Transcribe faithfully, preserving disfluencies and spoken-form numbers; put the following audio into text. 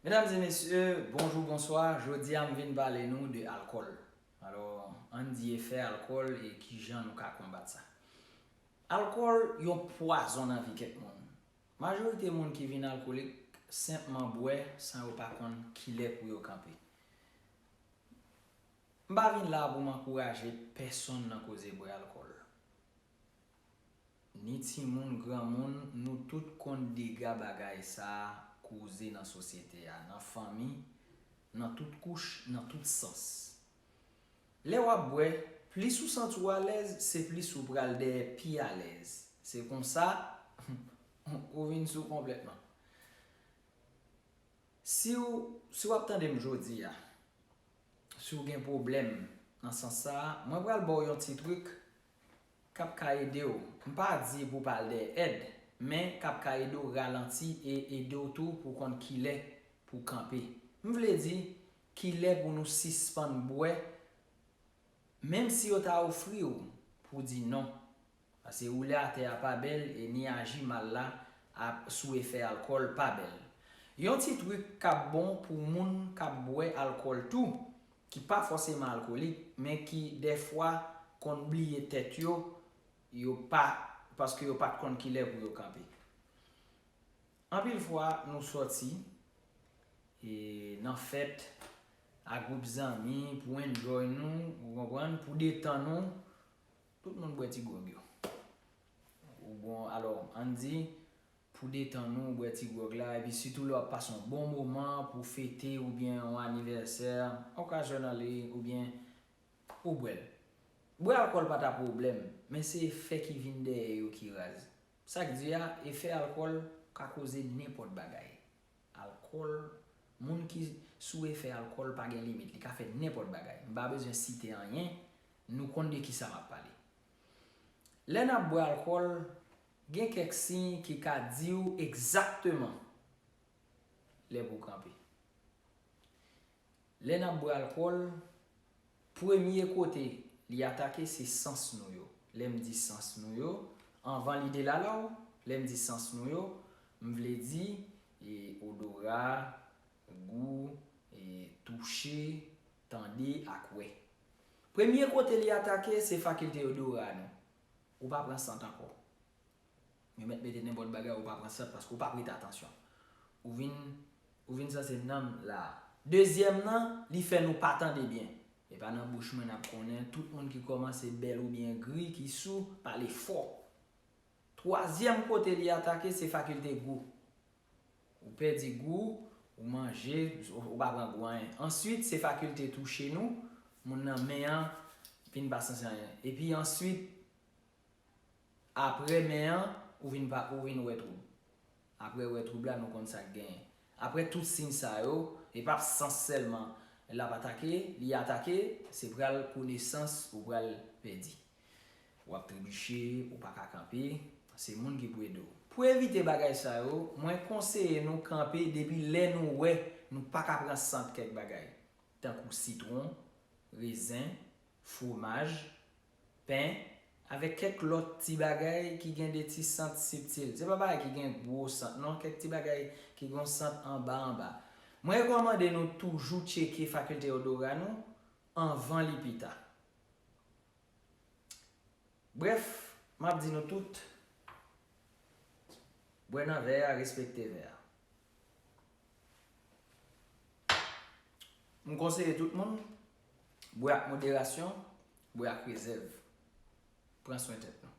Medam e mesye, bonjou, bonswa. Jodi a m vin pale nou de alkòl. Alò, ann di efè alkòl e kijan nou ka konbat sa. Alkòl yon pwazon nan vi kèk moun. Majorite moun ki vin alkolik senpman bwè san yo pa konn kilè pou yo kanpe. M pa vin la pou m ankouraje pèsonn nan koze bwè alkòl. Ni timoun, granmoun, nou tout konn dega bagay sa a koze nan sosyete a, nan fanmi, nan tout kouch, nan tout sans. Lè w ap bwè, plis ou santi w alèz, se plis ou pral dèyè pi alèz. Se konsa, ou vin sou konplètman. Si w, si w ap tande m jodi a, si w gen pwoblèm nan sans sa a, mwen pral ba w yon ti trik k ap ka ede w. M pa di pou w pa al dèyè èd, men k ap ka ede w ralanti e ede w tou pou w konn kilè pou w kanpe. M vle di, kilè pou nou sispann bwè, menm si yo ta ofri w pou w di non. Paske woule atè a pa bèl e ni aji mal la ap sou efè alkòl pa bèl. Yon ti trik k ap bon pou moun k ap bwè alkòl tou, ki pa fòseman alkolik, men ki dèfwa konn bliye tèt yo, yo pa, paske yo pa t konn kilè pou yo kanpe. Anpil fwa, nou sòti e nan fèt a gwoup zanmi pou enjoy nou, ou konprann, pou detann nou, tout moun bwè ti gwòg yo. Ou bon, alò, ann di, pou detann nou, ou bwè ti gwòg la, epi sitou lè w ap pase yon bon moman pou fete oubyen yon anivèsè, occasionally, oubyen ou bwè l. Bwè alkòl pa ta pwoblèm, men se efè ki vin dèyè yo ki raz. Sa k di a, efè alkòl ka koze nenpòt bagay. Alkòl, moun ki sou efè alkòl pa gen limit, li ka fè nenpòt bagay. M pa bezwen site anyen, nou konn de kisa m ap pale. Lè n ap bwè alkòl, gen kèk siy ki ka di w egzakteman lè pou w kanpe. Lè n ap bwè alkòl, premye kote li atake se sans nou yo. Lè m di sans nou yo, anvan lide la la w, lè m di sans nou yo, m vle di e, odora, gou, e, touche, tande ak wè. Premye kote li atake se fakilte odora nou. Ou pa pran sant ankò. Yo mèt mete nenpòt bagay, ou pa pran sant paske ou pa prete atansyon. Ou vin, ou vin sanse nanm la. Dezyèm nan, li fè nou pa tande byen. E pa nan bouch mwen n ap konnen, tout moun ki kòmanse bèl oubyen gri, ki sou, pale fò. Twazyèm kote li atake, se fakilte gou. Ou pèdi gou, ou manje, ou pa pran gou anyen. Answit, se fakilte touche nou, moun nan men an vin pa sanse anyen. Epi answit, apre men an, ou vin pa, ou vin wè twoub. Apre wè twoub la, nou konn sa k genyen. Apre tout siy sa yo, e p ap sans sèlman l ap atake, li atake, se pral konesans ou pral pèdi. W ap tribiche, ou pa ka kanpe, se moun ki pou ede w. Pou evite bagay sa yo, mwen konseye nou kanpe depi lè nou wè nou pa ka pran sant kèk bagay, tankou sitwon, rezen, fwomaj, pen, avèk kèk lòt ti bagay ki gen de ti sant sibtil. Se pa bagay ki gen gwo sant, non, kèk ti bagay ki gen yon sant anba anba. Mwen rekòmande nou toujou tcheke fakilte odora nou anvan li pita. Brèf, m ap di nou tout, bwè nan vè a, respekte vè a. M konseye tout moun, bwè ak moderasyon, bwè ak rezèv. Pran swen tèt nou.